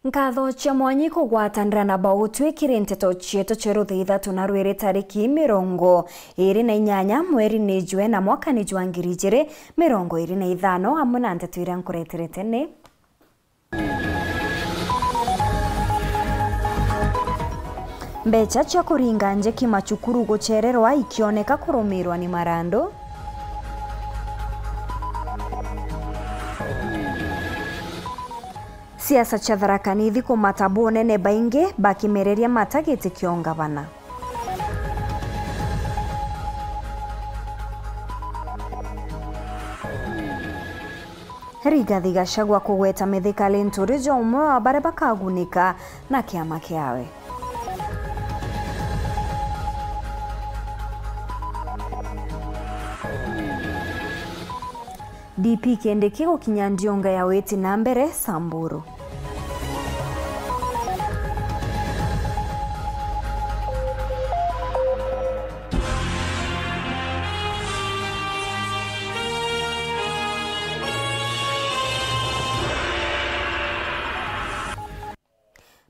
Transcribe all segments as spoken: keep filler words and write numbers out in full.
Nkatho cia mwanyi kugwatanira na bautwi kiri nteto cietu cia ruthitha tuna rwiri tariki mirongo iri na inyanya mweri ni jwe na mwaka ni jwa ngiri ijiri mirongo iri na ithano, amwe na nteto iria nkureterete ni: Mbecha cia kuringa njeki macukuru guchererwa ikioneka kurumirwa ni marandu. Siasa cia Tharaka Nithi kumata bunene, baingi bakimereria mata giti kia ungavana. Rigathi Gachagua kugweta Mithika Linturi ja umwe wa baria bakagunika na kiama kiawe. D P Kindiki gukinya ndiunga ya witi na mbere Samburu.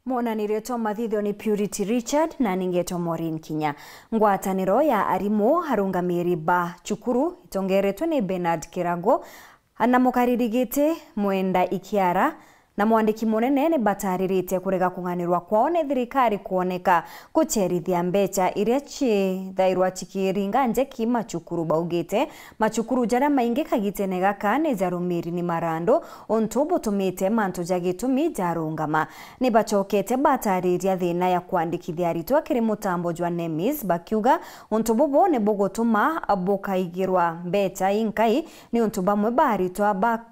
Mwonanirio twa mathithio ni Purity Richard na ningetwa Maureen Kinya. Ngwataniro ya arimu arungamiri ba cukuru itongeretwe ni Bernard Kirago na mukariri giti Mwenda Ikiara na mwandiki munene ni batariritie kurega kung'anirwa kwao ni thirikari kwoneka gucerithia mbecha iria cithairwa cikiringa njeki macukuru. Baugite macukuru jaria maingi kagitene gaka ni jarumiri ni marandu, untu butumite mantu ja gitumi jarungama. Ni bacokete batariria thina ya kwandikithia aritwa kiri mutambo jwa nemis, bakiuga untu bubu ni bugutuma bukaigirwa mbecha inkai, ni untu bamwe ba aritwa ba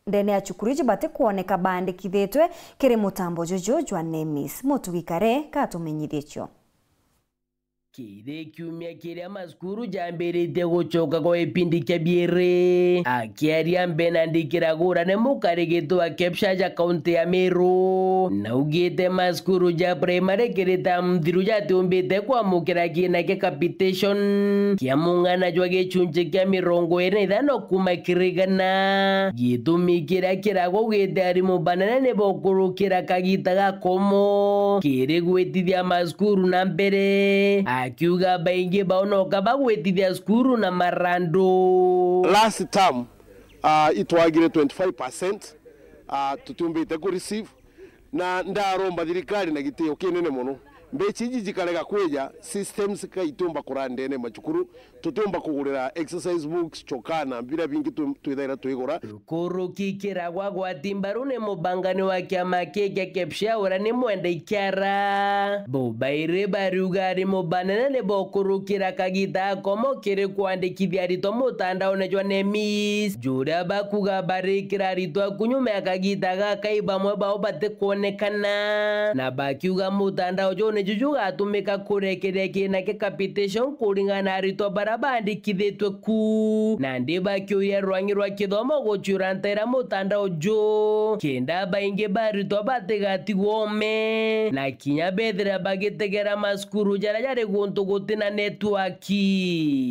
ndene ya cukuru iji batikwoneka baandikithitwe kiri mutambo juju jwa nemis. Mutugi Kare katumenyithie cio. Kiri kiumia kiria macukuru jambiritie gucoka kwa gipindi kia biiri, akiaria Bernard Kiragura ni mukarigiti wa KEPSHA ja kaunti ya Meru, naugite macukuru ja primary kiri tamu nthiru jatiumbite kwamukira kiina kia capitation kia mung'ana jwa gicunci kia mirongo iri na ithano kuuma kiri igana. Gitumi kiria kiragwa ugite arimu banene ni bokurukira kagita ga komo kiri gwitithia macukuru na mbere, akiuga baingi bao noka bagwitithia cukuru na marandu. Last term, ah, itwagire twenty-five percent, ah, tutiumbite ku receive, na ndaromba thirikari na gitio kinene mono, mbecha iji jikarega kwija, systems ka itiumba kura ndene macukuru, tutiumba kugurira exercise books, chokana, biria bingi twi-, twithaira twigura. Kuruki kiragwa gwati mbaru ni mubangani wa kiama kii kia KEPSHA uria ni Mwenda Ikiara. Bo bairi bariuga arimu banene ni bokurukira kagita akomo kiri kwandikithia aritwa mutandaone jwa nemis, juria bakuga barikira aritwa ku nyuma ya kagita gaka i bamwe bao batikwonekana, na bakiuga mutandao juu ni juju gatumika kurekeria kiina kia capitation kuringana na aritwa baria bandikithitwe ku. Nandi bakiuria rwang'i rwa kithomo guciura ntaira mutandao juu, kenda baingi ba aritwa batigatigwa ome, na kinya bethira bagitegera macukuru jaria jari guntu gutina network.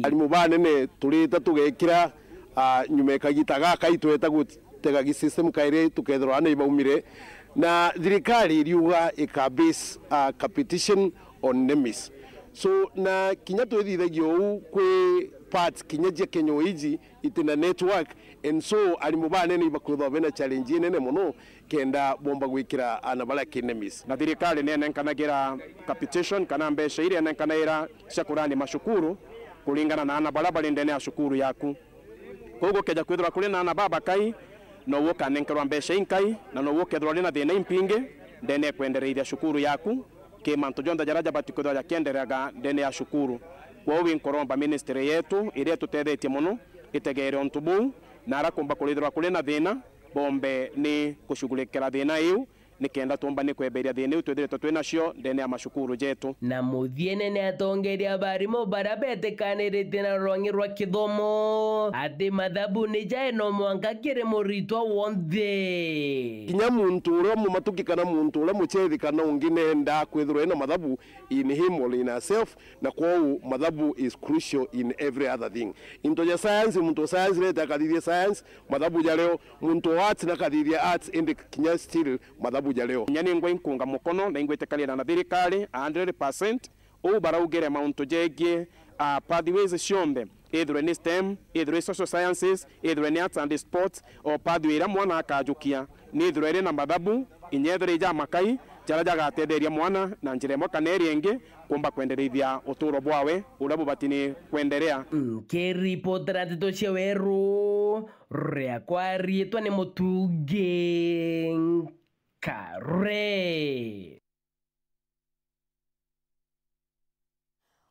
Arimu banene turite tugekira, ah, nyuma ya kagita gaka itweta gutega gi system kairi tukethirwa ana ibaumire, na thirikari iriuga ika base, ah, capitation on nemis. So, na kinya twithithagia uu kwi parts kinya cia Kenya iji itina network, and so arimu banene ibakwithwa bena challenge inene mono kenda bomba gwikira ana baria ki nemis. Na thirikari ni enenkanagira capitation kana mbeca iria enenkanaira cia kurani macukuru kuringana na ana baria bari ndene ya cukuru yaku. Koguo gukeja kwithirwa kuri na ana babakai, nouwe ukanenkerwa mbeca inkai, na nouwe ukethirwa uri na thina impingi ndene ya kwendereithia cukuru yaku, ki mantu jonthe jaria jabati kwithirwa jakiendereaga ndene ya cukuru. Kwou inkuromba ministry yetu iria itutethetie mono itegere untu buu, na aria kumba kurithirwa kuri na thina, bombe ni kushughulikira thina iu, nikenda tumbane kweberia thina iu twithiritwe twi nacio ndene ya macukuru jetu. Na muthiene ni atongeria ba arimu baria betikaniritie na rwang'i rwa kithomo ati mathabu ni jae no mwanka kiri muritwa wonthe. Kinya muntu uria mumatuki kana muntu uria muchethi kana ungi nenda kwithirwa ena mathabu in him or in herself, na kwou mathabu is crucial in every other thing. Into ja science, muntu wa science nete akathithia science, mathabu jario, muntu wa arts nakathithia arts, indi kinya still mathabu Buja leo. Kinya ningwa inkunga mukono na ingwitikanira na thirikari a hundred percent. Uu baraugire mauntu jegie, ah, pathways cionthe, ithirwe ni STEM, ithirwe ni social sciences, ithirwe ni arts and sports, o pathway iria mwana akajukia, nithirwe iri na mathabu, inya ithirwe ija makai, jaria jagatetheria mwana na njira imwe kana iria ingi, kumba kwendereithia uturo bwawe uria bubati ni kwenderea. Nkiripotera nteto cia weru, riakwa riitwa ni Mutungi Nkare.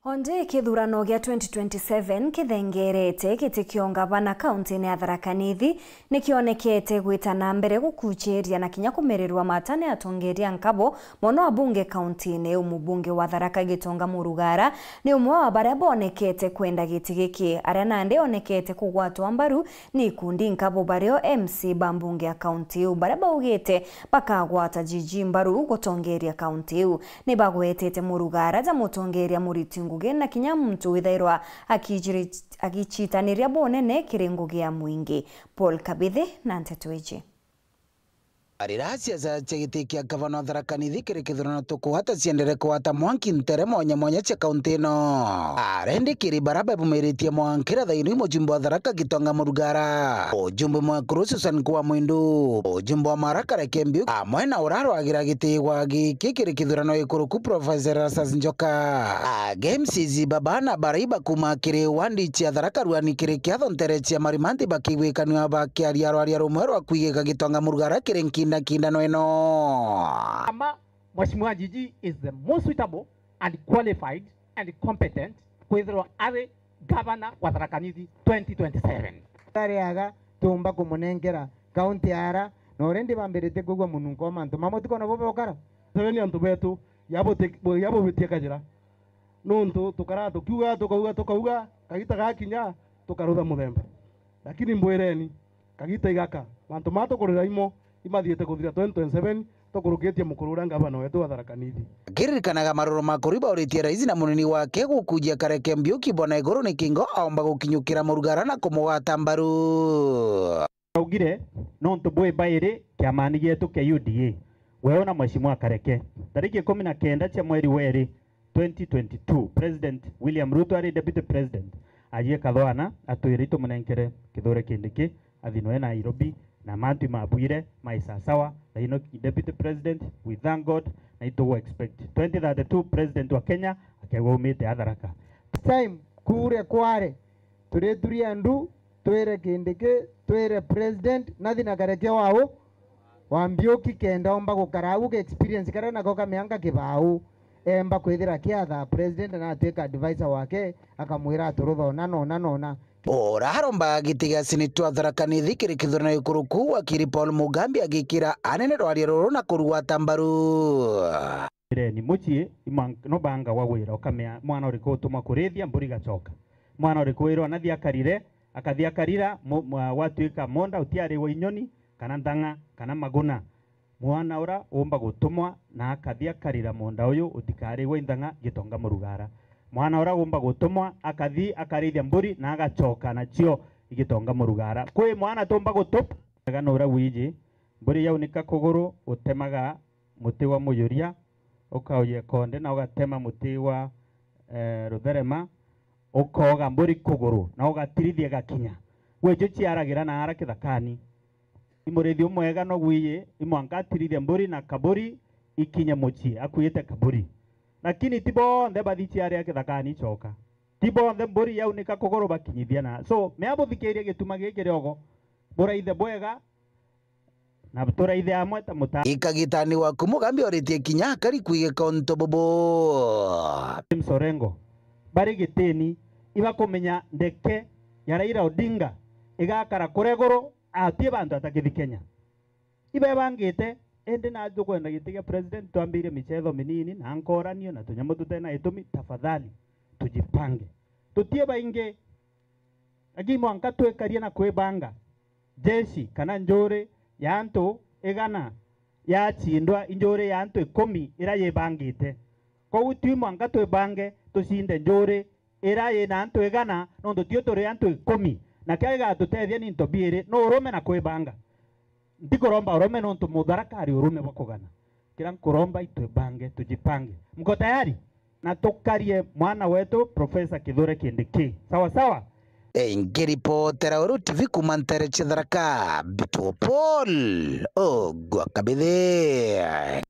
Onde kithurano gia twenty twenty-seven kithengerete, giti kio ngavana kauntine ya Tharaka Nithi nikionekete gwita na mbere gukuchiria na kinya kumererwa mata ni atongeria nkabo mono abunge kauntine iu. Mubunge wa Tharaka Gitonga Murugara ni umwe wa baria bonekete kwenda giti giki, aria nandi onekete kugwatwa mbaru ni ikundi nkabo bario M C ba mbunge ya kaunti iu, baria baugite bakagwata G G mbaru gutongeria kaunti iu. Ni bagwetete Murugara ja mutongeria muriti ngugi na kinya muntu withairwa akijiri-, agicitaniria bunene kiri ngugi ya mwingi. Paul Kabithi na nteto iji. Arira siasa cia giti kia gavana wa Tharaka Nithi kiri kithurano tukugwata ciendere kugwata mwanki ntere mwanya mwanya cia kaunti ino. Arendi kiri bara bebumiritie mwankira thaino i mujumbe wa Tharaka Gitonga Murugara, ujumbe mwekuru Susan Kuwa Mwindu, ujumbe wa Mara Kareke Mbiuki, amwe na urarwagira giti gwa giki kiri kithurano gikuruku Professor Erastus Njoka. Agi M C C baba na barai bakuma kiri wandi cia Tharaka Ruani kiri kiatho ntere cia Marimanti bakigwikanua bakiaria rwaria rumwe rwa kwigika Gitonga Murugara kiri nkinda nkindano ino. Ama Mheshimiwa G G is the most suitable and qualified and competent kwithirwa ari gavana wa Tharaka Nithi twenty twenty-seven. Tariaga tuumba kumunenkera kaunti ara, na already bambiritie kwigua mununko wa mantu mamwe, tikona bo bokara. Museveni antu betu, yabuti-, yabubitie kajira. Nuntu tukaraa tukiuga, tukauga, tukauga, kagita gakinya, tukarutha muthemba. Lakini mbwireni, kagita igaka, mantu maa tukurira imo, imathiite kuthira twenty twenty-seven, tukurukitie mukuru uria ngavana wetu wa Tharaka Nithi. Akiririkanaga maruru ma kuribauritie rais na munini wake gukujia Kareke Mbiuki bona iguru ni kingo aomba gukinyukira Murugara na kumugwata mbaru. Augire, nontu bwi bairi kiamani gietu kia U D A, weu na Mheshimiwa Kareke, tariki ikumi na kenda cia mweri wa iri, twenty twenty-two, President William Ruto ari Deputy President, ajie kathwana atwire itumunenkere Kithure Kindiki athinwe Nairobi, na mantu imabwire mai sasawa. Thaino Deputy President, we thank God, na itugu expect twenty thirty-two President wa Kenya akegwa umite Atharaka. This time, kure kware, turituria ndu, twire Kindiki, twire President, nathi na Kareke wau, wa Mbiuki kenda omba gukara au, ga experience karia nako ka mianka kibau, emba kwithira kiatha President na atwika advisor wake, akamwira aturutha ona na ona na ona. Uraromba giti gia seneta wa Tharaka Nithi kiri kithurano gikuruku, wakiri Paul Mugambi agikira anene rwaria ruru na kurugwata mbaru. Ireni mucii, imwa-, no banga wa wira ukamea mwana uriku utumwa kurithia mburi igacoka. Mwana uriku wirwa nathi akarire, akathi akarira, mu-, mwa-, gwatuika monda utiari wa inyoni, kana nthang'a, kana maguna. Mwana ura umba gutumwa na akathi akarira monda uyu utikari wa inthang'a Gitonga Murugara. Mwana ura umba gutumwa akathi akarithia mburi na agacoka nacio i Gitonga Murugara. Kwi mwana tumba gutumwa. Ega nura wiji, mburi yaunika kuguru utemaga muti wa muyuria, ukaoya ikonde na ugatema muti wa, eh, rutherema, ukoga mburi kuguru na ugatirithia igakinya. Gwicio ciaragira na ara kithakani. I murithi umwega no gwiyi, i mwanka atirithie mburi na kaburi ikinye mucii akuite kaburi. Lakini ti bonthe bathi ciaria kithakani icoka. Ti bonthe mburi yaunika kuguru bakinyithia na. So, mea buthikirie gituma giki riogo, buraithe bwega, na turaithe amwe ta muta. Ikagitani waku Mugambi oritie kinya akari kwigika untu bubu. James Orengo, bari gitini, ibakumenya ndeke ya Raila Odinga igakara kuria iguru, atie bantu atakithi Kenya. Ibebangite, indi na tukwenda giti gia president, twambirie michetho minini na nkoranio na tunyamu tutena gitumi, tafadhali, tujipange. Tutie baingi, lakini mwanka twikarie na kwibanga. Jeshi kana njuri ya antu igana yacindwa i njuri ya antu ikumi ira yibangite. Koguo tui mwanka twibange tucinde njuri ira yina antu igana, nontu tio turi antu ikumi. Na kia gigatutethia ni into biiri, ni urume na kwibanga. Ntikuromba urome nontu Mutharaka ari urume bwa kugana. Kira nkuromba itwe bange, tujipange. Mko tayari? Na tukarie mwana wetu Professor Kithure Kindiki. Sawa sawa? Ngiripotera Weru T V kuuma ntere cia Tharaka, Mbitwo Paul Ogwa Kabithi.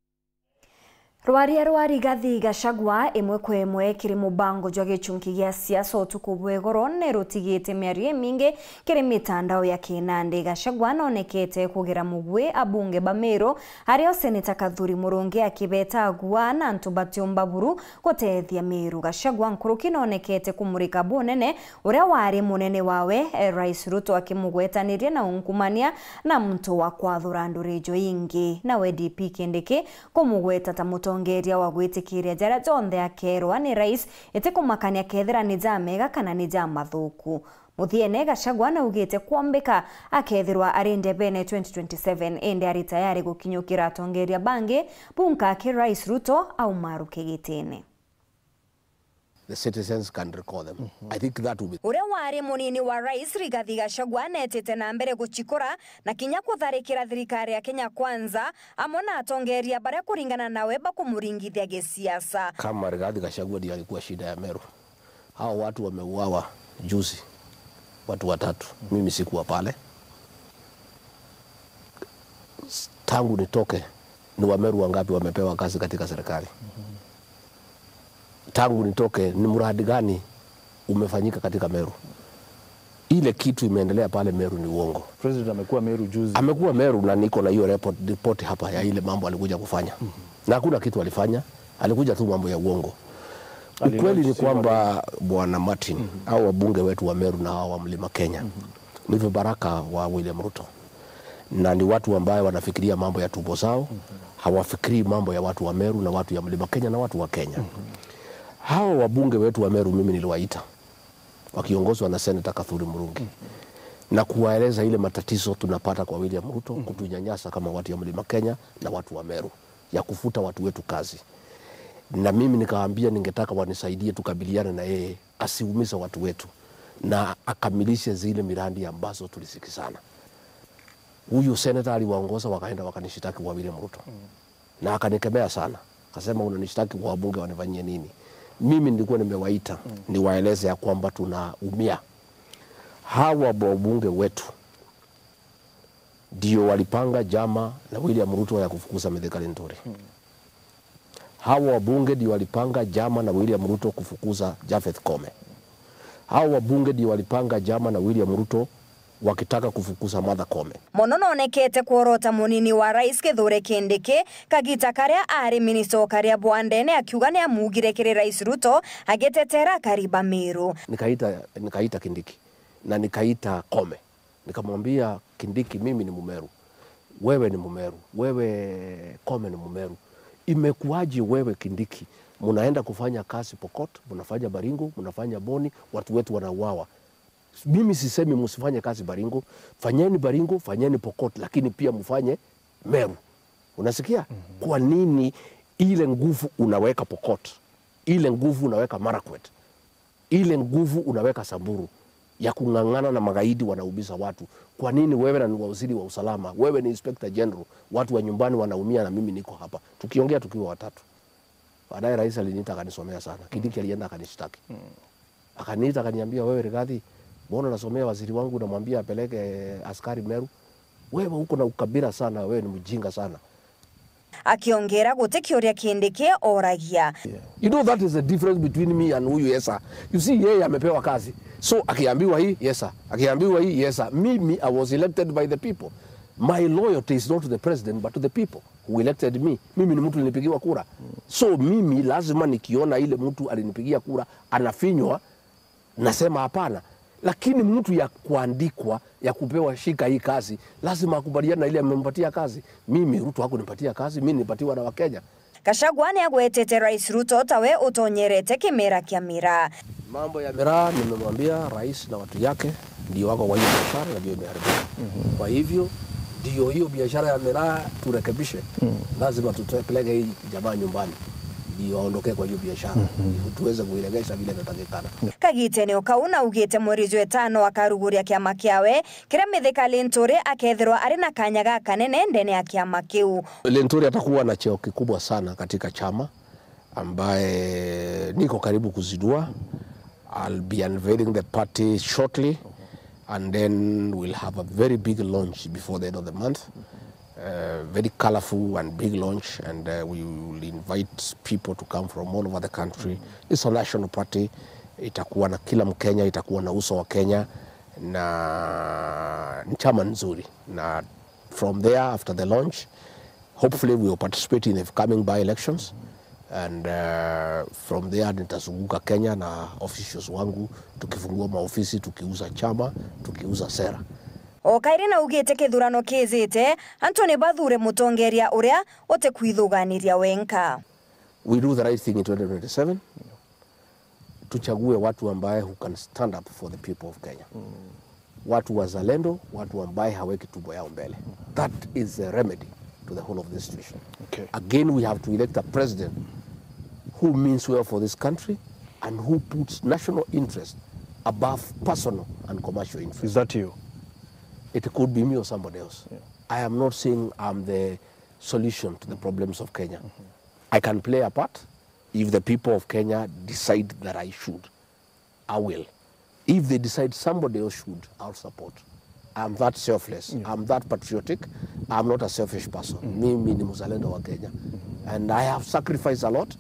Rwaria rwa Rigathi Gachagua imwe kwa imwe kiri mubango jwa gichunki gia siasa utuku bwa igoro ni rutigite miario imingi kiri mitandao ya kinandi. Gachagua nonekete kugira mugwi abunge ba Meru, ario Seneta Kathuri Murungi akibeta agua na antu batiumba buru gutethia Meru. Gachagua nkuruki nonekete kumurika bunene uria wari munene wawe, eh, Rais Ruto akimugwetaniria na unkumania na muntu wa kwathura nduri ijo ingi. Nawe D P Kindiki kumugweta ta mutongeria wa gwitikiria jaria jonthe akerwa ni rais, itikumakania kethira ni jamega kana ni jamathuku. Muthiene, Gachagua naugite kwombika akethirwa ari ndebene twenty twenty-seven, indi ari tayari gukinyukira atongeria bangi bunka aki Rais Ruto aumaruke gitine. The citizens can recall them. I think that will be. Uria wari munini wa rais Rigathi Gachagua netite na mbere guchikura na kinya kutharikira thirikari ya Kenya Kwanza amwe na atongeria baria kuringana nawe bakumuringithia gisiasa. Kama Rigathi Gachagua ndiye alikuwa shida ya Meru, hao watu wameuawa juzi, watu watatu. Mimi sikuwa pale. Tangu nitoke, ni Wameru wangapi wamepewa kazi katika serikali? Tangu nitoke, ni mradi gani umefanyika katika Meru? Ile kitu imeendelea pale Meru ni uongo. President amekuwa Meru juzi. Amekuwa Meru na niko na hiyo report, report hapa ya ile mambo alikuja kufanya. Na hakuna kitu alifanya, alikuja tu mambo ya uongo. Ukweli ni kwamba, Bwana Martin, hao wabunge wetu wa Meru na hao wa Mlima Kenya ni vibaraka wa William Ruto. Na ni watu ambaye wanafikiria mambo ya tumbo zao, hawafikirii mambo ya watu wa Meru na watu ya Mlima Kenya na watu wa Kenya. Hawa wabunge wetu wa Meru mimi niliwaita, wakiongozwa na Senator Kathuri Murungi, na kuwaeleza ile matatizo tunapata kwa William Ruto kutunyanyasa kama watu ya Mlima Kenya na watu wa Meru, ya kufuta watu wetu kazi. Na mimi nikawaambia ningetaka wanisaidie tukabiliane na yeye, asiumize watu wetu na akamilishe zile miradi ambazo tulisikizana. Huyu senator aliwaongoza wakaenda wakanishitaki kwa William Ruto. Na akanikemea sana. Akasema, "Unanishtaki kwa wabunge wanifanyie nini?" Mimi nilikuwa nimewaita niwaeleze ya kwamba tunaumia. Hawa wabunge wetu ndio walipanga jama na William Ruto ya kufukuza Mithika Linturi. Hawa wabunge ndio walipanga jama na William Ruto kufukuza Japhet Koome. Hawa wabunge ndio walipanga jama na William Ruto wakitaka kufukuza Martha Koome. Mono nonekete kworota munini wa rais Kithure Kindiki, kagita karia ari minista o karia bwa ndene, akiuga ni amugire kiri rais Ruto agitetera akari ba Meru. Nikaita, nikaita Kindiki na nikaita Koome. Nikamwambia Kindiki, "Mimi ni Mumeru, wewe ni Mumeru, wewe Koome ni Mumeru. Imekuwaje wewe Kindiki, munaenda kufanya kazi Pokot, munafanya Baringo, munafanya Boni, watu wetu wanauawa? Mimi sisemi musifanye kazi Baringo, fanyeni Baringo, fanyeni Pokot, lakini pia mufanye Meru." Unasikia? Kwa nini ile nguvu unaweka Pokot, ile nguvu unaweka Marakwet, ile nguvu unaweka Samburu ya kung'ang'ana na magaidi wanaumiza watu? Kwa nini wewe na ni waziri wa usalama, wewe ni Inspector General, watu wa nyumbani wanaumia na mimi niko hapa? Tukiongea tukiwa watatu. Baadaye rais aliniita akanisomea sana. Kindiki alienda akanishtaki. Akaniita akaniambia, "Wewe Rigathi, mbona unasomea waziri wangu, unamwambia apeleke askari Meru? Wewe uko na ukabila sana, wewe ni mjinga sana." Akiongera guti kiuria Kindiki oragia. You know, that is the difference between me and huyu Yesa. You see, yeye amepewa kazi. So akiambiwa hii, Yesa. Akiambiwa hii, Yesa. Mimi, I was elected by the people. My loyalty is not to the president but to the people who elected me. Mimi ni mtu nilipigiwa kura. So mimi lazima nikiona ile mtu alinipigia kura anafinywa, nasema hapana. Lakini mtu ya kuandikwa, ya kupewa shika hii kazi, lazima akubaliane na ile amempatia kazi. Mimi, Ruto hakunipatia kazi, mimi nilipatiwa na Wakenya. Gachagua ni agwetete Rais Ruto tawe utonyerete kimera kia miraa. Mambo ya miraa nimemwambia rais na watu yake ndio wako kwa hiyo biashara na ndio imeharibika. Kwa hivyo ndio hiyo biashara ya miraa turekebishe. Lazima tupeleke hii jamaa nyumbani. Ndio aondoke kwa hiyo biashara. Tuweze kuiregesha vile inatakikana. Kagitene o kau naugite mweri jwa itano akaruguria kiama kiawe, kiria Mithika Linturi akethirwa ari na kanya gakanene ndene ya kiama kiu. Linturi atakuwa na cheo kikubwa sana katika chama, ambaye niko karibu kuzindua. I'll be unveiling the party shortly, and then we'll have a very big launch before the end of the month. Uh, very colorful and big launch, and uh, we will invite people to come from all over the country. It's a national party. Itakuwa na kila Mkenya, itakuwa na uso wa Kenya, na ni chama nzuri, na from there, after the launch, hopefully we will participate in the coming by-elections, and uh, from there nitazunguka Kenya na officials wangu, tukifungua maofisi, tukiuza chama, tukiuza sera. O kairi naugite kithurano kiijite, antu ni bathure mutongeria uria utikwithuganiria wenka. We do the right thing in twenty twenty-seven. Tuchague watu ambaye who can stand up for the people of Kenya. Watu wazalendo, watu ambaye haweki tumbo yao mbele. That is the remedy to the whole of this situation. Okay. Again, we have to elect a president who means well for this country and who puts national interest above personal and commercial interest. Is that you? It could be me or somebody else. Yeah. I am not saying I'm the solution to the problems of Kenya. I can play a part. If the people of Kenya decide that I should, I will. If they decide somebody else should, I'll support. I'm that selfless. Yeah. I'm that patriotic. I'm not a selfish person. Mimi ni mzalendo wa Kenya. And I have sacrificed a lot.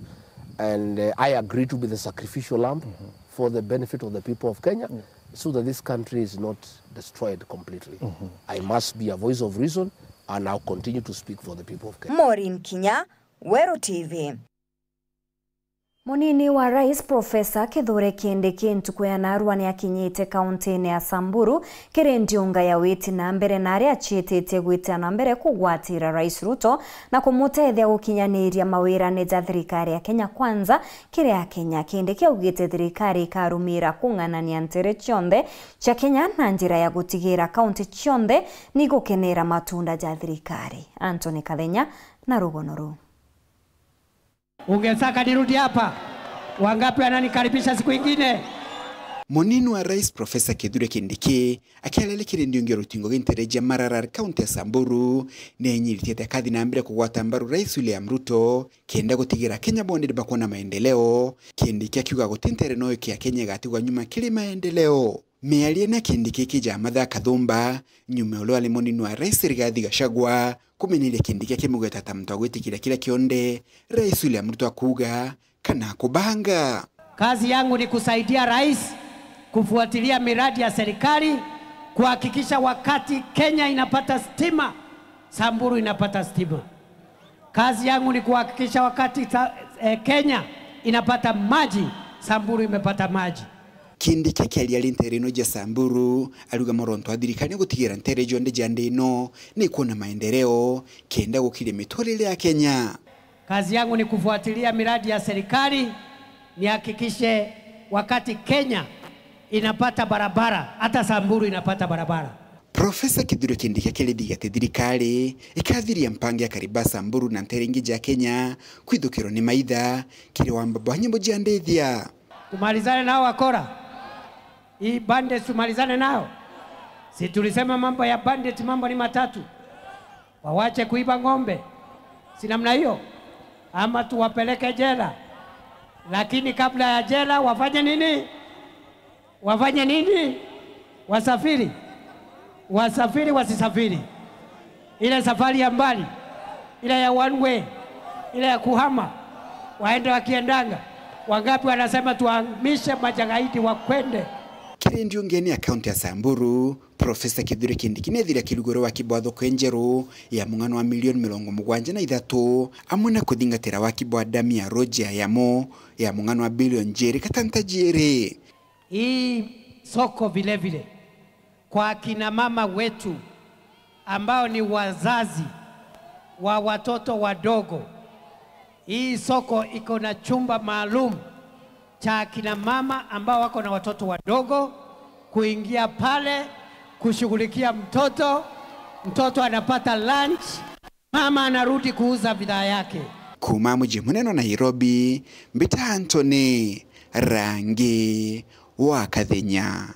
And uh, I agree to be the sacrificial lamb for the benefit of the people of Kenya, so that this country is not destroyed completely. I must be a voice of reason, and I'll continue to speak for the people of Kenya. Maureen Kinya, Weru T V. Munini wa Rais Profesa Kithure Kindiki ntuku ya narua ni akinyite kauntiine ya Samburu kiri ndiunga ya witi na mbere na aria aciititie gwitia na mbere kugwatira Rais Ruto na kumutethia gukinyaniria mawirane ja thirikari ya Kenya Kwanza kiri Akenya. Kindiki augite thirikari ikarumira kung'anania ntere cionthe cia Kenya na njira ya gutigira kaunti cionthe ni gukenera matunda ja thirikari. Anthony Kathenya na rugono ruu. Ungesaka nirudi hapa? Wangapi wananikaribisha siku ingine? Munini wa Rais Profesa Kithure Kindiki akiarira kiri ndiungi ya rutingo gi ntere jia Maralal, kaunti ya Samburu, ni ainyiritie ati akathi na mbere kugwata mbaru Rais William Ruto kenda gutigira Kenya bonthe ni bakwona maendeleo. Kindiki akiuga guti ntere no iki ya Kenya igatigwa nyuma kiri maendeleo. Miario na Kindiki ikijaa mathaa kathumba nyuma ya uria wari munini wa Rais Rigathi Gachagua kumeneria Kindiki akimugweta ta muntu wa gwitikiria kiria kionthe Rais William Ruto akuuga kana akubanga. Kazi yangu ni kusaidia rais kufuatilia miradi ya serikali, kuhakikisha wakati Kenya inapata stima, Samburu inapata stima. Kazi yangu ni kuhakikisha wakati sa, eh, Kenya inapata maji, Samburu imepata maji. Kindiki akiaria ari ntere ino ja Samburu, ariuga muronto wa thirikari ni gutigira ntere jonthe ja nthi ino ni ikwona maendeleo kenda gukiria miturire ya Kenya. Kazi yangu ni kufuatilia miradi ya serikali, nihakikishe wakati Kenya inapata barabara, hata Samburu inapata barabara. Profesa Kithure Kindiki akirithigia ati thirikari ikathiria mpango ya Karibasa, Mburu na ntere ingi ja Kenya kwithukirwa ni maitha kiri wamba bwa nyimbo jia ndithia. Tumalizane nao wakora. Hii bandits tumalizane nao. Si tulisema mambo ya bandit, mambo ni matatu. Wawache kuiba ng'ombe. Si namna hiyo? Ama tuwapeleke jela. Lakini kabla ya jela wafanye nini? Wafanye nini? Wasafiri? Wasafiri wasisafiri. Ile safari ya mbali, ile ya one way, ile ya kuhama, waende wakiendanga. Wangapi wanasema tuhamishe majagaidi wakwende? Kiri ndiungene ya kaunti ya Samburu, Profesa Kithure Kindiki neethire akirugura waki bwa thoko injeru ya mung'ano wa milioni mirongo mugwanja na ithatu, amwe na kuthingatira waki bwa damu ya roji ya yamo ya mung'ano wa bilioni jiiri gatanta jiiri. Hii soko vile vile kwa akina mama wetu ambao ni wazazi wa watoto wadogo. Hii soko iko na chumba maalum cha akina mama ambao wako na watoto wadogo kuingia pale kushughulikia mtoto. Mtoto anapata lunch, mama anarudi kuuza bidhaa yake. Kuuma muji munene wa Nairobi, mbita Anthony Rangi wa Kathenya.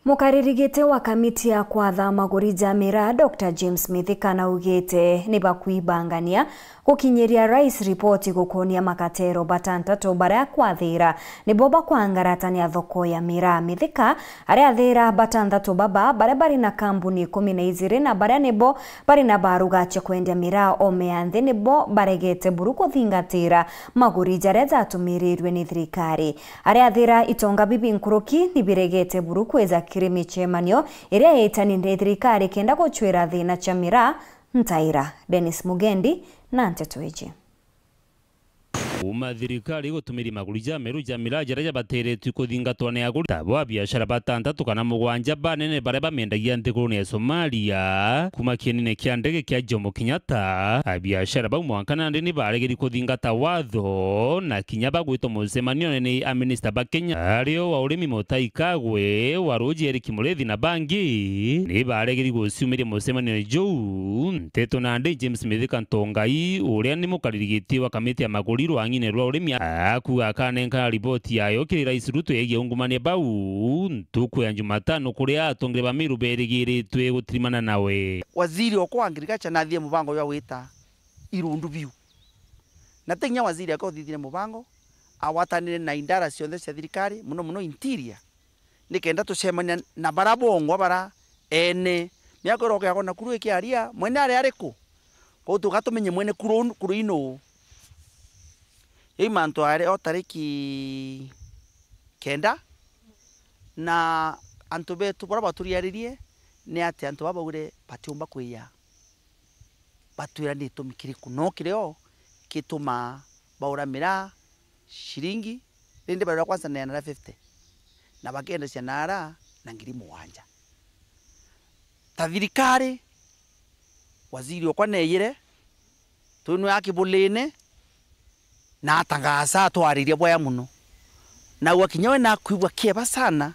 Mukariri giti wa kamiti ya kwatha maguri ja miraa, Doctor James Mithika, naugite ni bakwibangania gukinyiria Rais ripoti gukonia makatero batantatu baria kwathira nibo bakwangaratania thoko ya miraa. Mithika ariathira batantatu baba baria bari na kambuni ikumi na ijiri na baria nibo bari na baruga cia kwendia miraa ome ya nthi nibo baregete buru kuthingatira maguri jaria jatumirirue ni thirikari. Ariathira itonga bibi nkuruki ni biregete buru kwija kiri micemanio iria itani ni thirikari kenda gucwira thina cia miraa ntaira. Dennis Mugendi na nteto iji. Kuuma thirikari igutumiria maguri ja meru ja miraa jaria jabateretue kuthingatwa ni aguri, tabo abiashara batantatu kana mugwanja banene baria bamendagia nthigurune ya Somalia, kuuma kienine kia ndege kia Jomo Kenyatta, abiashara bau mwanka nandi ni baregeri kuthingata watho, na kinya bagwitwa mucemanione ni aminista ba Kenya, ario wa urimi Mutahi Kagwe, wa ruuji Eric Muriithi na bangi, ni baregeri guciumiria mucemanione juu. Nteto nandi James Mithika Ntongai, uria ni mukariri giti wa kamiti ya maguri rwang'ine rwa urimi, akuuga akanenkana riboti yayo kiri Rais Ruto yegie ungumania bau ntuku ya Jumatano, kuria atongere ba Meru berigiritwe gutirimana nawe. Waziri okwa wa agriculture nathithie mubango jwa gwita irundu biu. Na ti kinya waziri akauthithire mubango, agwatanire na idara cionthe cia thirikari, muno muno interior, nikenda tucemania na bara bongwa bara ene. Miaka iroka yako Nakuru ikiaria, mwene ari ariku? Kwou tuga tumenye mwene kuru, kuru inu. Yai mantu ari o tariki kenda, na antu betu bara baturiaririe ni ati antu baba baugire batiumba kwiya. Batwira ni itumi kiriku, no kirio gitumaa baura miraa ciringi, rindi barira kwanza neanara fifty, na bakendecia nara na ngiri mugwanja. Ta thirikari, waziri okwa neeyire, twinwe akibulini, na atangaasa atwariria bwaya mono. Naagua kinya we nakwigua kieba sana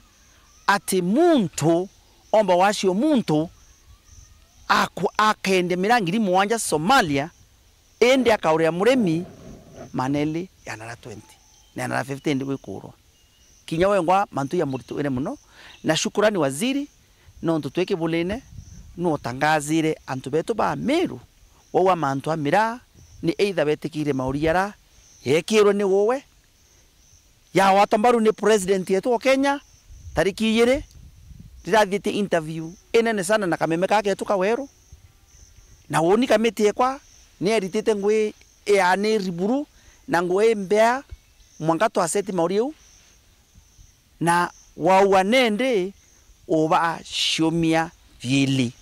ati muntu omba wacio muntu aku-, akeendia miraa ngiri mugwanja Somalia, indi akaurira murimi maneli ya nara twenty, na ya nara fifty indi gwikuurwa. Kinya wengwa mantu ya muritu ene mono, na shukurani waziri, nontu twi kibulini, nuutangazire antu betu ba Meru, wauga mantu a miraa ni either betikire mauri yara yeekirwe ni uwe, yagwatwa mbaru ni president yetu wa Kenya, tariki ijiri, riria athiitie interview inene sana na kameme kaa ketu ka weru, na uuni kamiti ekwa ni eritite ngui ianiri buru na ngui imbea mwanka twaseti mauri au, na waua nendi uba ciumia biili.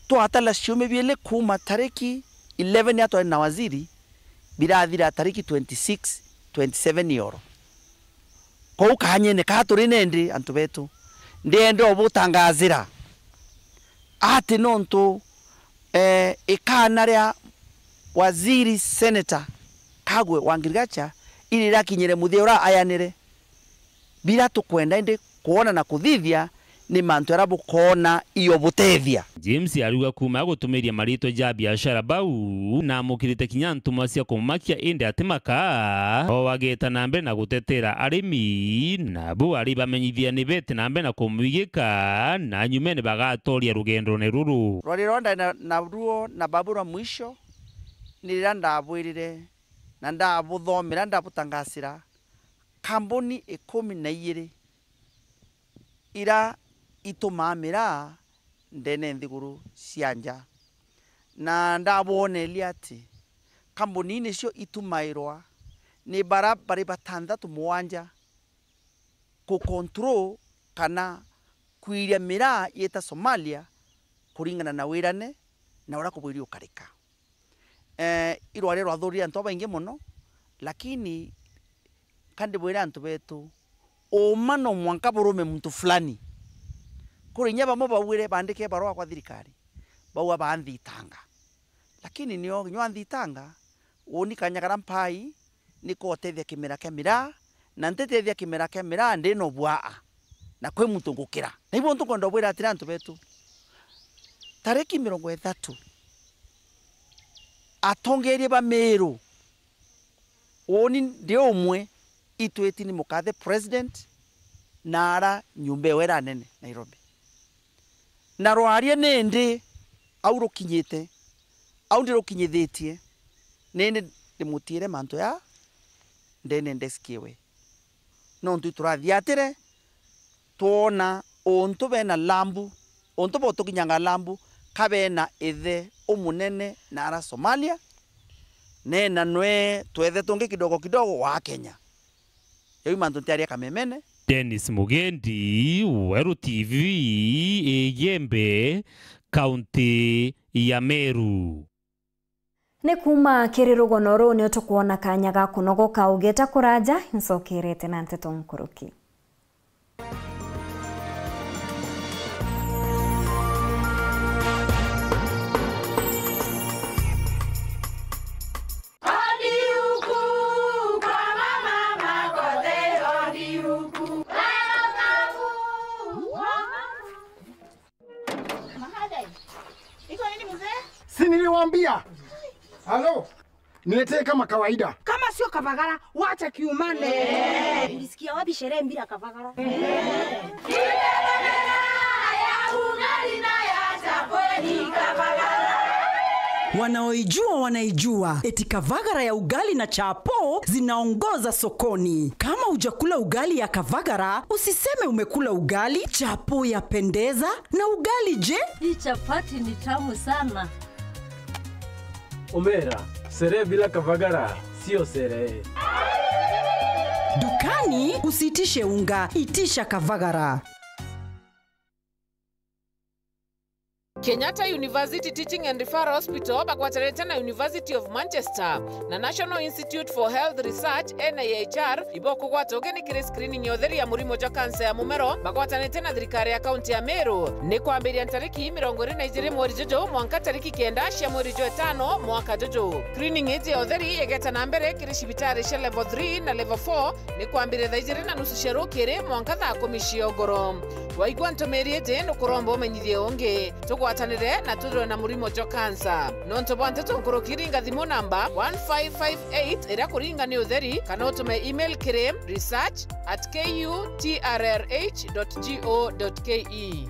Twatala ciumia biili kuuma tariki eleven ya twari na waziri, birathira tariki twenty-six, twenty-seven yoro. Kwou kaanyene kaa turi nendi, antu betu, ndienda ubutangazira ati nontu, eh, ikana ria waziri senator Kagwe wa agriculture iri rirakinyire muthia uria ayanire, bira tukwenda indi kwona na kuthithia ni mantu jaria bukoona iyo butethia. James ariuga kuuma gutumiria maritwa ja biashara bau, na amukirite kinya ntumwa cia kumumakia, indi atimaka, o ageeta na mbere na gutetera arimi, na bu ari bamenyithia ni bete na mbere na kumwigika, na nyumene bagatoria rugendone ruru. Rwari rwa ndari na, na ruo na babu rwa mwisho ni riria ndabwirire na ndabuthomera, ndabutangasira kambuni ikumi na ijiri ira itumaa miraa ndene nthiguru cia nja, na ndabwoneria ati kambuni nicio itumairwa ni bara bari batanthatu mugwanja ku control kana kwiria miraa yita Somalia kuringana na wirane na uria kubwiri ukarika. Eh, irwari rwathurire antu babaingi mono, lakini ka ndibwire antu betu, uuma no mwanka burume muntu fulani. Kuri inya bamwe baugire, baandike barua kwa thirikari, bauga banthitanga. Lakini nio kinya wanthitanga, uuni kanya karia mpai, ni kotethia kimera kia miraa, na ntitethia kimera kia miraa ndi no bwaa, na kwi muntu ngukira. Na ibo ntukwenda ubwira atiri antu betu, tariki mirongo ithatu Atongeeria ba Meru, uuni ndi umwe, itwiti ni mukathe president na ara nyumba ewe ira nene Nairobi. Na rwaria nindi au rukinyite, au ndirukinyithitie, nindi ndimutiire mantu ya ndene ndeski ewe. Nontu iturathiatire, twona untu bena lambu, untu botukinyanga lambu, ka bena ithe umunene na ara Somalia, nena nwe twethe tungi kidogo kidogo wa Kenya. Jau mantu ntiaria kamemene. Dennis Mugendi, Weru T V, Igembe, kaunti ya Meru. Ni kuuma kiri rugono ruu nio tukwona kanya ga kunogoka ugeta kuraja, ncokerete na nteto nkuruki. Si niliwaambia? Halo? Niletee kama kawaida. Kama sio Kavagara, wacha kiumane. Ulisikia wapi sherehe bila Kavagara? Wanaoijua wanaijua. Eti Kavagara ya ugali na chapo zinaongoza sokoni. Kama hujakula ugali ya Kavagara, usiseme umekula ugali. Chapo ya pendeza, na ugali je? Hii chapati ni tamu sana. Omera, sherehe bila Kavagara sio sherehe. Dukani usiitishe unga, itisha Kavagara. Kenyatta University Teaching and Referral Hospital bagwatanite na University of Manchester na National Institute for Health Research, N I H R, ibokugwata ugeni kiri screening ya utheri ya murimo jwa kansa ya mumero, bagwatanite na thirikari ya kaunti ya Meru. Ni kwambiria ntariki mirongo iri na ijiri mweri juju mwanka tariki kenda cia mweri jwa itano mwaka juju. Screening iji ya utheri igeta na mbere kiri cibitari cia level three na level four, ni kwambiria thaa ijiri na nusu cia rukiri mwanka thaa kumi cia ugoro. Waigua ntumiri iji, nukuromba umenyithie ungi. Tugwatanire na twithirwe na murimo jwa kansa. Nontu bwa nteto nkuruki, ringa thimu namba one five five eight iria kuringa ni utheri, kana utume email kiri research at K U T R R H dot G O dot K E.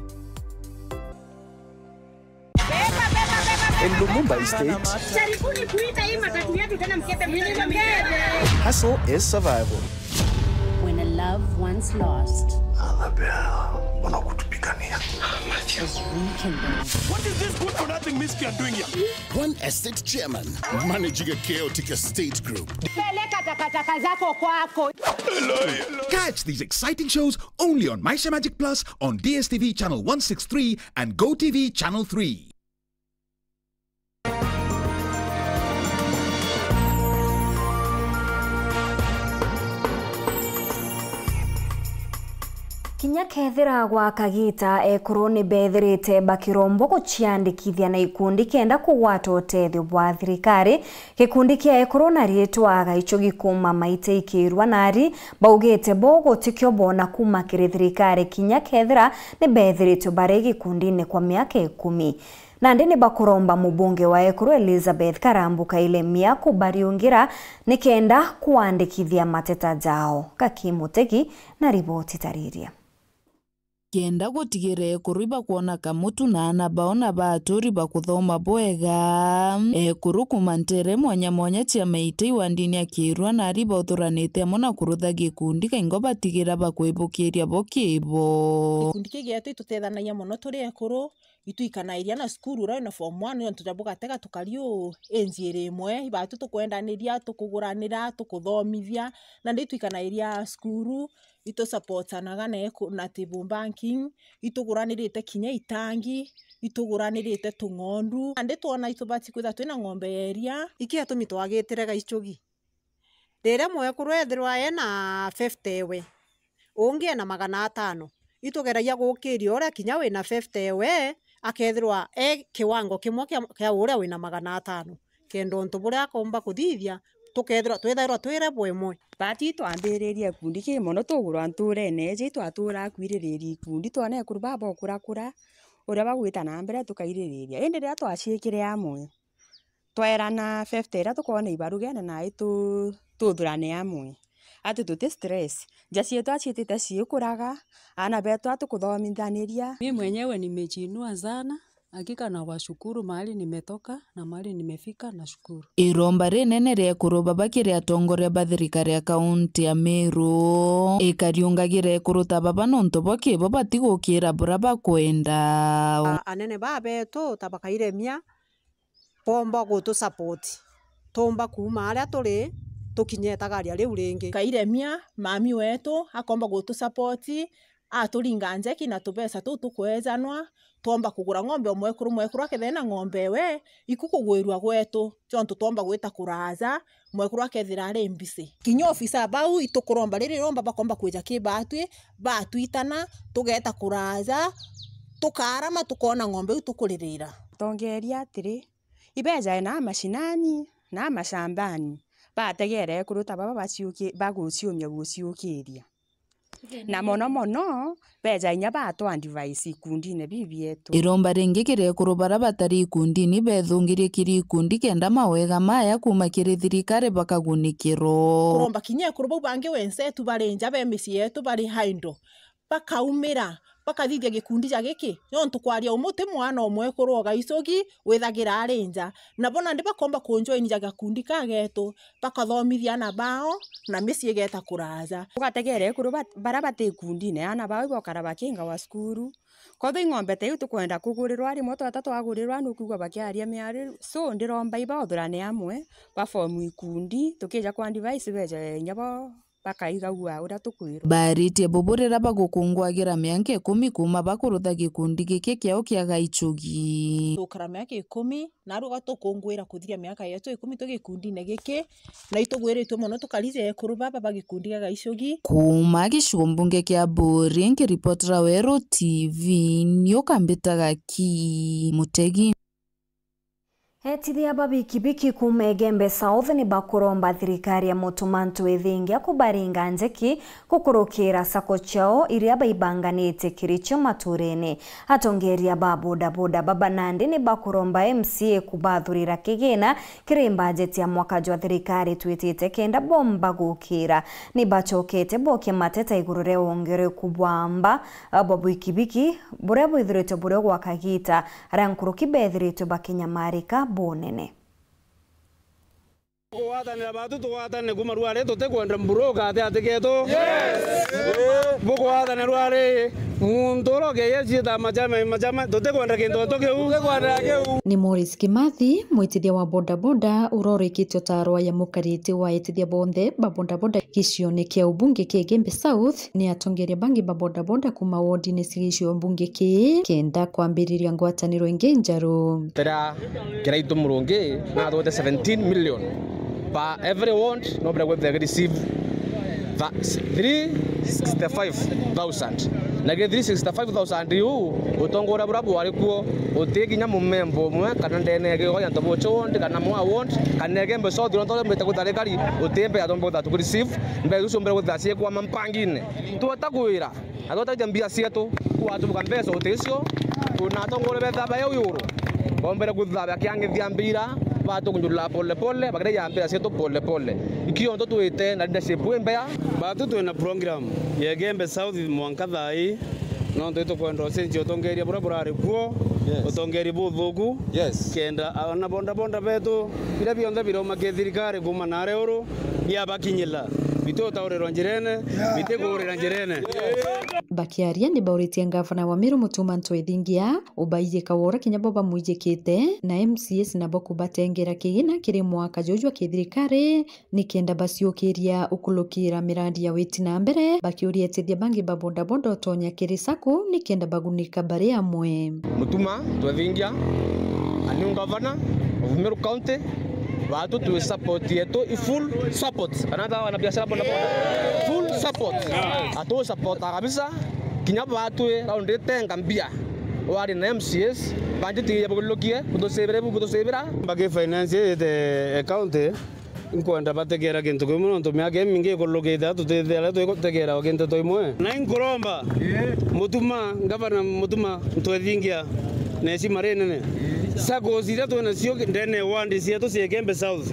In Lumumba Estate, jaribuni kuita hii matatu yetu tena, mkebe, mkebe, mkebe. Hustle is survival. When a love once lost, Annabelle, mbona kutupigania? Is rekindled. What is this good for nothing miscreant doing here? One estate chairman managing a chaotic estate group. Peleka takataka zako kwako. Catch these exciting shows only on Maisha Magic Plus on D S T V channel one six three and Go T V channel three. Kinya kethira gwa kagiita ekuru ni beethirite bakirombwa guciandikithia na ikundi kenda kugwata utethio bwa thirikari, gikundi kia ekuru na riitwa Gaichugi kuuma Maite Ikiirua nari baugite bo gutikio boona kuuma kiri thirikari kinya kethira ni beethiritwe bari gikundine kwa miaka ikumi. Nandi ni bakuromba mubunge wa ekuru Elizabeth Karambu Kailemia kubariungira nikenda kuandikithia mateta jao. Gaki Mutegi na riboti tariria. Kenda gutigira ekuru ibakwona kamutu na aana bao na baaturi bakuthoma bwega. Ekuru kuuma nteere mwanya mwanya cia Meitei wa ndini ya Kiirua nari bauthuranite amwe na kurutha gikundi kaingo batigira bakwibukiria bo kiibo. Gikundi kii gietu itutethanagia mono turi ekuru, itwikanairia na cukuru uria wina form one, nontu ja bugatega tukari uu age iri imwe, ibatu tukwendaniria, tukuguranira, tukuthomithia, nandi itwikanairia cukuru, itusupportanaga na eku-, na table banking, ituguranirite kinya itangi, ituguranirite tung'ondu. Nandi twona itubati kwithirwa twina ng'ombe ya iria, iki atumi twagitire Gaichugi. Riria mwekuru ethirwa ena fifty ewe, ungi ena magana atano, itugeragia gukiria uria kinya wina fifty ewe akethirwa e kiwango kimwe kia, kia uria wina magana atano, kenda untu buria akomba kuthithia, tukethirwa, twithairwa twi level imwe. Bati twambiririe ikundi ki mono tugurwa nturene iji, twaturaga kwiririria ikundi, twona ekuru baba ukurakura, uria bagwita na mbere tukaiririria. Indi riria twaciikire amwe, Twaerana fifty iria tukoona ibarugene nai tu-, tuthurane amwe. Ati tuti stress. Nja cietu aciitite ciikuraga, aana betu atikuthomithaniria. Mi mwenyewe nimejiinua sana, hakika nawashukuru mahali nimetoka na mahali nimefika, nashukuru. Iromba rinene ria ekuru baba kiri atongoria ba thirikari ya kaunti ya Meru, ikariungagira ekuru ta baba nontu bo kibo batigukira buria bakwenda. A-, anene baa betu ta bakairemia, boomba gutu support, tuumba kuuma aria turi, tukinye itagaria riu ringi. Kairemia, mami wetu, akoomba gutu support, aturinga njeki na tubeca tuu tukwejanwa, twomba kugura ng'ombe o mwekuru, mwekuru akethira ena ng'ombe ewe, iku kugwirua gwetu, jontu twomba gwita kuraaja, mwekuru akethira ari mbisi. Kinya ofisa bau itukuromba riri iromba bakomba kwija ki baatwi, batwitana, tugeeta kuraaja, tukaarama, tukoona ng'ombe iu tukuririra. Tongeeria atiri, ibeejae na mashinani, na mashambani, bategeere ekuru ta baba baciuki-, baguciumia guciukiria. Na mono mono, beeja inya baatwa advice ikundine biu bietu. Iromba ringi kiri ekuru baria batari ikundini beethungirie kiri ikundi kenda mawega maya kuuma kiri thirikari bakagunikirwa. Kuromba kinya ekuru bau bangi wensetu bari nja be micii yetu bari idle, bakaumira, bakathithia gikundi ja giki, nontu kwaria umu ti mwana o mwekuru o Gaichugi withagira ari nja. Nabo nandi bakomba kunjoinija gakundi ka getu, bakathomithia aana bao, na micii igeeta kuraaja. Ugategeera ekuru ba-, baria bati ikundine, aana bao ibokara bakingawa cukuru. Kwethirwa ing'ombe ta iu tukwenda kugurirwa, rimwe tweta twagurirwa, nukwigua bakiaria miario. So, ndiromba ibaothurane amwe, ba form ikundi, tukija kwa advice beeje inya bo bakaigagua uria tukwirwa. Baaritie bubu riria bagukunguagira mianka ikumi kuuma bakurutha gikundi giki kiao kia Gaichugi. Tukara miaka ikumi, naarua tukunguira kuthiria miaka yetu ikumi twi gikundine giki, na itugwiritue mono tukarija ekuru baba ba gikundi gia Gaichugi. Kuuma gicigo mbunge kia Buuri, nkiripotera Weru T V, ni ukambitaga ki Mutegi. Etithia ba bikibiki kuuma Igembe South ni bakuromba thirikari ya Mutuma Ntwithingia kubaringa njeki gukurukira sacco ciao iria baibanganitie kiri cio maturene. Atongeria ba bodaboda baba nandi ni bakuromba M C A kubathurira kigina kiri mbajeti ya mwaka jwa thirikari twitite kenda bomba gukira. Ni bacokete bokia mateta iguru ria wongereku bwa mba bwa bikibiki buria bwithiritwe buri gwa kagiita, aria nkuruki beethiritwe bakinyamarika bunene. Kugwatanira batu tugwatane kuma rwari, tutikwenda mburuka ati ati ketu. Yes. Bugwatane rwari, muntu uria ukeyeciita majama, majama, tutikwenda kintu tu kiu. Tutikwenda kiu. Ni Morris Kimathi, mwitithia wa bodaboda, urorikite utarwa ya mukarite wa etithia bonthe ba bodaboda gicione kia ubunge kia Igembe South, ni atongeria bangi ba bodaboda kuma wodine cia gicigo mbunge kii kenda kwambiriria ngwataniro ingi njeru. Tira kiraitu murungi na atwete seventeen million per every ward, no bira kwithira ki receive tha-, three sixty-five thousand. Na ki three sixty-five thousand iu, utongoria bura bwari kuo, uti kinya mumemba umwe kana ndene ya gigo ya Ntobocho ward kana Mwa ward kana Igembe South, uria ntombete kwithira rikari, uti mbeca tomba kwithira tuki receive, mbeca iu cionbere kwithira ciikwa mampangine. Tweta kwira na twetagia mbia cietu, kwatubuka mbeca uticio, twina atongoria betha bae iguru, bombere kwithira bakiangithia mbira, batukunjurira pole pole, bakiraia mbira cietu pole pole. Ikio nto twite na leadership imbea. Batu twina program ya Igembe South mwanka thaa ii, nontu itukwenda ucenjia utongeria buria burari kuo, yes, utongeria buthuku, yes, kenda ana bodaboda betu, biria bionthe biraumakia thirikari kuuma naria uru, biabakinyira, bitutaurirwa njirene, yeah, bitikuurira njirene. Bakiaria ni bauritie ngavana wa Meru Mutuma Ntwithingia ubaijika wora kinya bo bamwijikite, na M C As nabo kubatengera kigina kiri mwaka juju jwa kithirikari, nikenda baciukiria ukulukira miradi ya witi na mbere, bakiuria etithia bangi ba bodaboda utonya kiri sacco nikenda bagunika bari amwe. Mutuma Ntwithingia, a new governor of Meru County, batu twi support yetu i full support. Kana ta wana biashara bodaboda, full support. Atu support kabisa. Kinya batu round itenga mbia. Wari na M C As, banjiti ya bugurukie, butusibire bu, butusibira. Mbaki finance ite county. Nkwenda bategera kintu kimwe, nontu miaka imingi ikurukite, atutithia aria twigutegera o kintu toimwe. Na inkuromba Mutuma, ngavana Mutuma Ntwithingia, na heshima rinene, SACCOs iria twina cio ndene ya ward cietu cia Igembe South,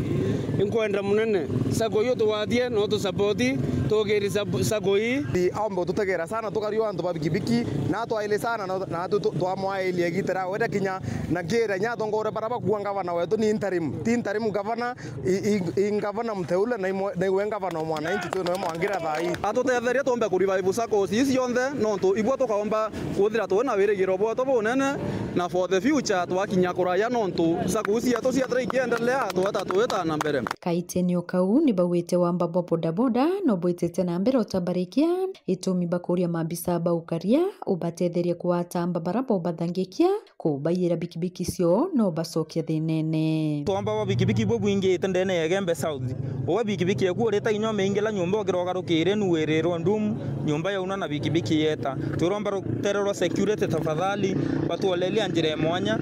inkwenda munene SACCO iu tugwatie na utusapoti, tukiri sub-, SACCO ii. Aombe ututegera sana, tukariwa antu ba bikibiki, na atwaili sana, na, na tu-, tu-, twamwailia igita ria wenda kinya, na nkira inya atongore bara bakua ngavana wetu ni interim, ti interim governor, i, i, i ngavana mteule, na imwe-, na iwe ngavana wa mwananchi tu, niwe mwangira thaa ii. Atutetherie tuumbe ku revive SACCOs ii cionthe, nontu ibwo tukaomba kwithira twi na wirigiro bwetu bunene, na for the future twakinya kuraya, nontu SACCOs cietu ciethira ikiendelea, tweta twita na mbere. Kaiteni o kau ni baugite wamba bwa bodaboda no bwitite na mbere utabarikia, itumi bakuria mabisa ba ukaria ubatetherie kuatamba bara bobathangikia, kubaiyira bikibiki cio no bacokia thinene. Twamba bwa bikibiki bubwingite ndene ya Igembe South. Uwe bikibiki eku urite inya umiingila nyumba ukira ugarukire nu wirirwa ndum, nyumba yauna na bikibiki yeta. Twiromba rutere rwa security tafadhali, batwolelia njira ya mwanya.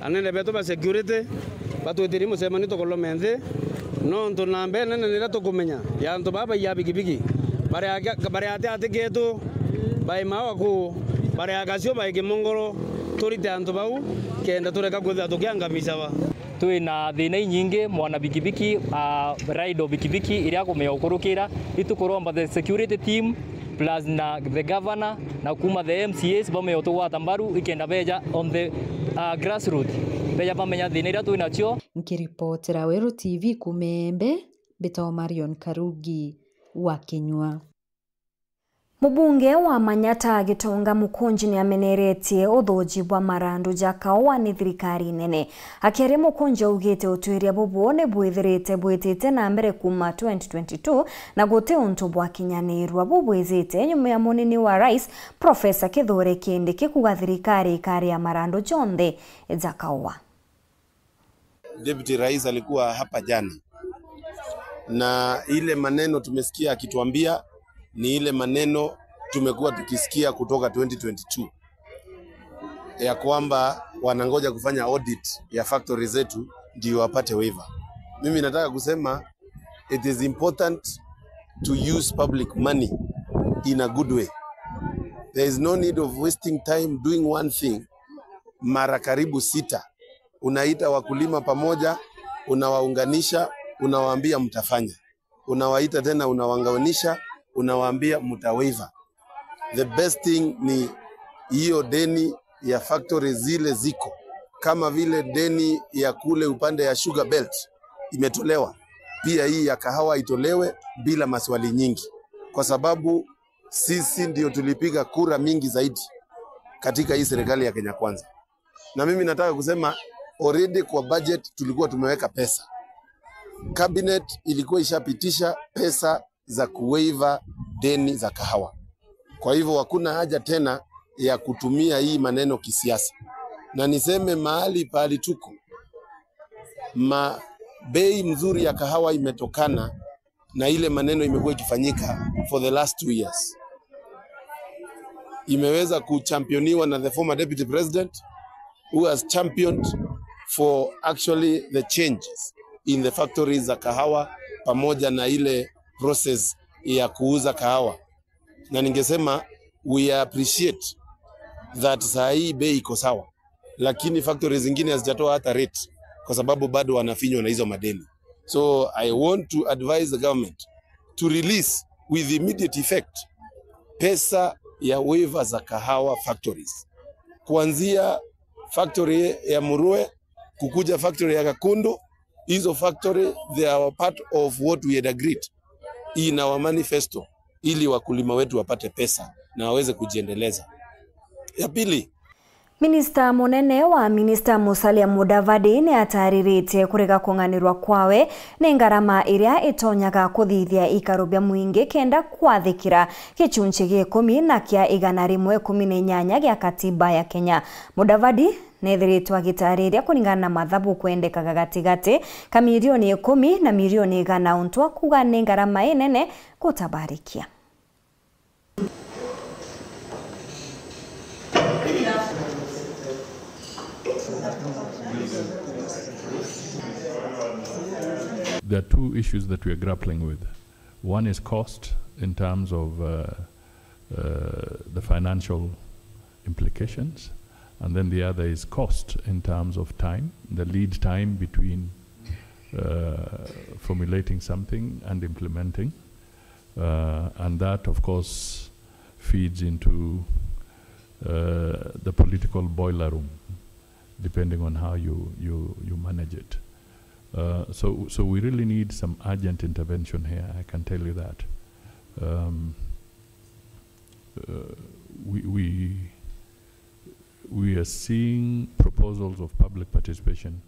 Anene betu ba security batwitirie mucemanio tukolome nthi, nontu namba inene niria tukumenya ya antu baba ya bikibiki bari ati ati ketu, bai mawa ku, bari akacio bai kimongoro, turite antu bau kenda tureka kwithira tukiangamica ba. Twi na thina inyingi, mwana bikibiki, a, ride o bikibiki iria akumenya ukurukira, itukuromba the security team plus na the governor na kuma the M C As bamenya utugwata mbaru ikenda beja on the, a, grassroot, beja bamenya thina iria twi nacio. Nkiripotera Weru T V kuma Embe, mbitagwa Marion Karugi wa Kinyua. Mubunge wa Manyata Gitonga Mukunji niameneretie uthuji bwa marandu ja kaua ni thirikari nene. Akiaria, Mukunji augite utwiria bubu ni bwithirite bwitite na mbere kuma twenty twenty-two na guti untu bwakinyanirwa. Bubwizite nyuma ya munini wa rais, Professor Kithure Kindiki kuga thirikari ikaria marandu jonthe ja kaua. Deputy Rais alikuwa hapa jana, na ile maneno tumesikia akituambia ni ile maneno tumekuwa tukisikia kutoka twenty twenty-two, ya kwamba wanangoja kufanya audit ya factory zetu ndio wapate waiver. Mimi nataka kusema it is important to use public money in a good way. There is no need of wasting time doing one thing mara karibu sita. Unaita wakulima pamoja, unawaunganisha, unawaambia mtafanya. Unawaita tena, unawaunganisha, unawaambia mta waiver. The best thing ni hiyo deni ya factory zile ziko, kama vile deni ya kule upande ya Sugar Belt imetolewa, pia hii ya kahawa itolewe bila maswali nyingi, kwa sababu sisi ndio tulipiga kura mingi zaidi katika hii serikali ya Kenya Kwanza. Na mimi nataka kusema, already kwa budget tulikuwa tumeweka pesa. Cabinet ilikuwa ishapitisha pesa za kuwaiver deni za kahawa. Kwa hivyo hakuna haja tena ya kutumia hii maneno kisiasa. Na niseme mahali pahali tuko, ma-, bei mzuri ya kahawa imetokana na ile maneno imekuwa ikifanyika for the last two years. Imeweza kuchampioniwa na the former deputy president who has championed for actually the changes in the factories za kahawa pamoja na ile process ya kuuza kahawa. Na ningesema we appreciate that saa hii bei iko sawa, lakini factories zingine hazijatoa hata rate kwa sababu bado wanafinywa na hizo madeni. So I want to advise the government to release with immediate effect pesa ya waiver za kahawa factories. Kuanzia factory ya Murue, kukuja factory ya Gakundu, hizo factory, they are part of what we had agreed in our manifesto, ili wakulima wetu wapate pesa na waweze kujiendeleza. Ya pili, Minista munene wa minista Musalia Mudavadi ni atariritie kurega kung'anirwa kwawe ni ngarama iria itonyaga kuthithia ikaro bia mwingi kenda kwathikira gicunci gia ikumi na kia igana rimwe ikumi na inyanya gia katiba ya Kenya. Mudavadi neethiritwe agitariria kuringana na mathabu kwendekaga gatigati ka mirioni ikumi na mirioni igana, untu akuuga ni ngarama inene gutabarikia. There are two issues that we are grappling with. One is cost in terms of, uh, uh, the financial implications, And then the other is cost in terms of time, the lead time between uh, formulating something and implementing. Uh, and that, of course, feeds into uh, the political boiler room, depending on how you, you, you manage it. Uh, so, so we really need some urgent intervention here, I can tell you that. Um, uh, we, we, we are seeing proposals of public participation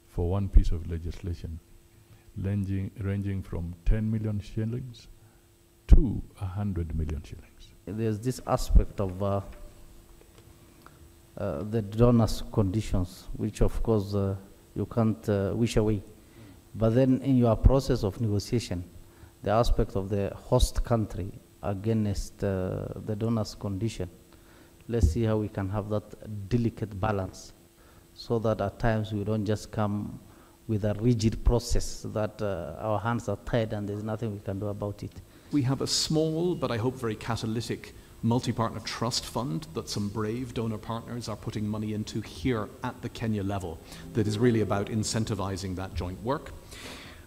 for one piece of legislation ranging, ranging from ten million shillings to a hundred million shillings. There's this aspect of uh, uh, the donor's conditions, which of course uh, you can't uh, wish away. But then in your process of negotiation, the aspect of the host country against uh, the donor's condition, let's see how we can have that delicate balance so that at times we don't just come with a rigid process that uh, our hands are tied and there's nothing we can do about it. We have a small, but I hope very catalytic, multi-partner trust fund that some brave donor partners are putting money into here at the Kenya level that is really about incentivizing that joint work.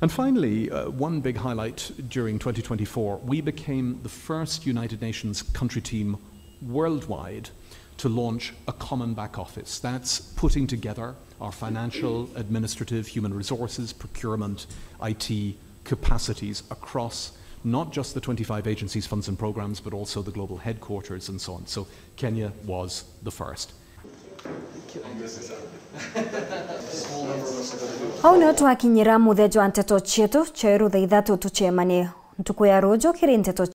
And finally, uh, one big highlight during twenty twenty-four, we became the first United Nations country team worldwide to launch a common back office. That's putting together our financial, administrative, human resources, procurement, I T capacities across not just the twenty-five agencies, funds and programs, but also the global headquarters and so on. So Kenya was the first. Small number of us are going to do it. Au nio twakinyira muthia jwa nteto cietu cia iru thaa ithatu. Tucemanie ntuku ya ruju kiri nteto